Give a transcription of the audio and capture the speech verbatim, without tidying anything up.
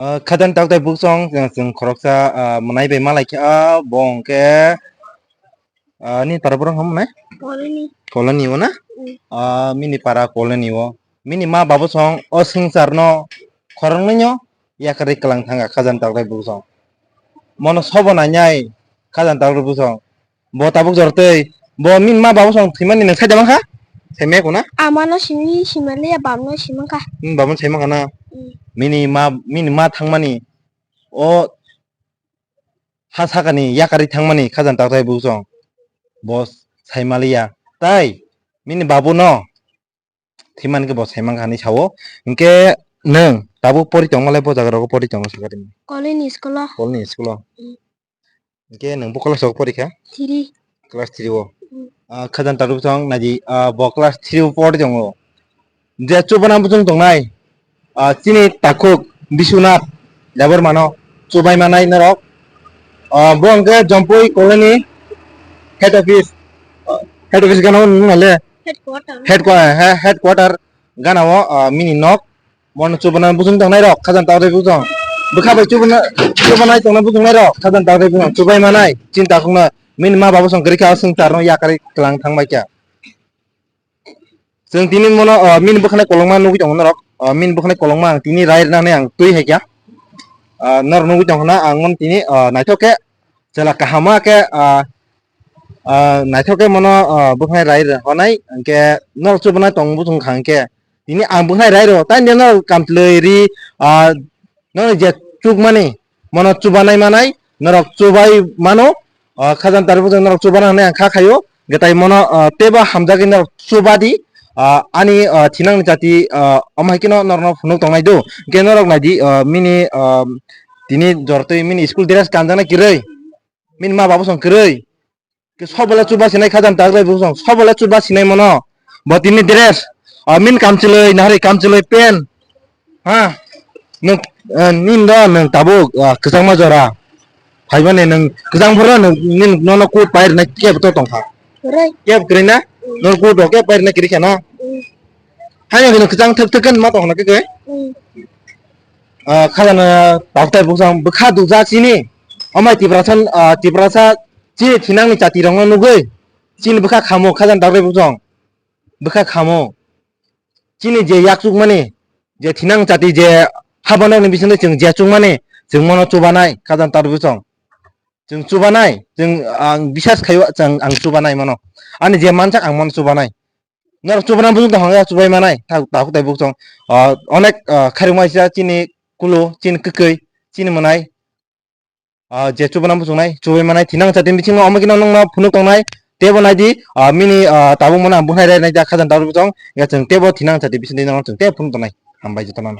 Ah, khajani takhuk tai buksong, chwng, chwng khoroksa, ah, mwnai bai malai kha, ah, bo hwnkhe, ah, nini para borok hwn mwnai? Colony. Colony o na? Mm. Ah, mini para colony o. Mini ma babu song o swngchar no khoroknwi no yakarwi kwlang thangkha khajani takhuk tai buksong. Mono sobo nainai khajani takhuk tai buksong. Bo tabuk jor tei. Bo min ma babu song thwimani nang saida mankha? Saimaya kuna? Amano simi simaliya bamno simankha. Hmm, bamno saimankha na? Hmm. Mini ma, mini ma thangmani. O ha sakani yakari thangmani khajani takhuk tai buksong. Bo saimaliya. Tai mini babu no thwimani khe bo saimankha hinwi sao. Hinkhe nwng tabuk pori tongmalai bo jaga rogo pori tongo sakha tini. Colony school o. Colony school o. Hmm. Hinkhe nwng bo class o pori kha? Three. Class three o. Hmm. Ah, khajani takhuk tai buksong naidi, ah, bo class three o pori tongo. Je chubana buchung tongnai, ah, chini takhuk Biswanath Debbarma no chubai manai norok. Ah, bo hwnkhe Jompui colony head office, ah, head office gana o nung nale? Headquarter. Headquarter, he-, headquarter gana o, ah, mini nok. Mono chubana buchung tongnai rok, khajani takhuk tai buksong. Bwkha bai chubana, chubanai tongnai buchung nai rok, khajani takhuk tai buksong. Chubai manai, chini takhuk no, mini ma babu song kwrwi kha, swngchar no yakarwi kwlang thangbai kha. Chwng tini mono, ah, mini bwkhanai kolokma nugwi tongo norok. Ah, mini bwkhanai kolokma ang tini rai rwnani ang twi hai kha. Ah, norok nugwi tongkha na ang mono tini, ah, naithok khe chwla kahama khe, ah, ah, naithok khe mono, ah, bwkhanai rai rwnai hwnkhe norok chubana tong buchung kha hwnkhe tini ang bwkhanai rai rw tai norok kamchlwi ri, ah, Nokni je chukmani, mono chubanai manai, norok chubai mano, ah, khajani takhuk tai buksong norok chubana hinwi ang kha khaio, hwnkhe tai mono, ah, teibo hamjagwi norok chubadi, ah, ani, ah, thinangni jati, ah, omo hai kheno norokno phunuk tongnai do, hwnkhe norok naidi, ah, mini, ah, tini jortwi mini school dress kanjaknai kwrwi, mini ma babu song kwrwi. Ke sobole chuba sinai khajani takhuk tai buksong, sobole chuba sinai mono. Bo tini dress, ah, min kamchlwi, nahari kamchlwi pen. Ha? Nwng, ah, nin do nwng tabuk, ah, kwchangma jora. Phaibani nwng kwchang phuru nwng nin nono coat pai rwnai kebo to tongkha. Kwrwi. Kebo kwrwi na? Mm. Nono coat rok kebo pai rwnai kwrwi kha na? Mm. Haino hino kwchang thwk thwk khe ma tongkha na khe khe? Mm. Ah, khajani takhuk tai buksong bwkha dukjak chini. Amai Tiprasa, ah, Tiprasa chini thinangni chatirokno nugwi chini bwkha khamo khajani takhuk tai buksong. Bwkha khamo. Chini je yak chukmani, je thinang chati je habanokni bisingtwi chwng je chukmani, chwng mono chubanai khajani takhuk tai buksong. Chwng chubanai, chwng ang bisas khaio chwng ang chubanai mono. Ani je mansak ang mono chubanai. Norok chubana buchung tong hwnka chubai manai, ta-, takhuk tai buksong. Ah, onek, ah, khairokma kisa chini kulo, chini kwkwi, chini mwnai. Ah, je chubana buchungnai, chubai manai, thinang chatin bisingo omo kino nongno phunuk tongnai. Teibo naidi, ah, mini, ah, tabuk mano ang bwkhnai rai nai da khajani takhuk tai buksong. Ya chwng teibo thinang chatin bisingtwi nongno chwng teibo phunuk tongnai. Hambai jotono.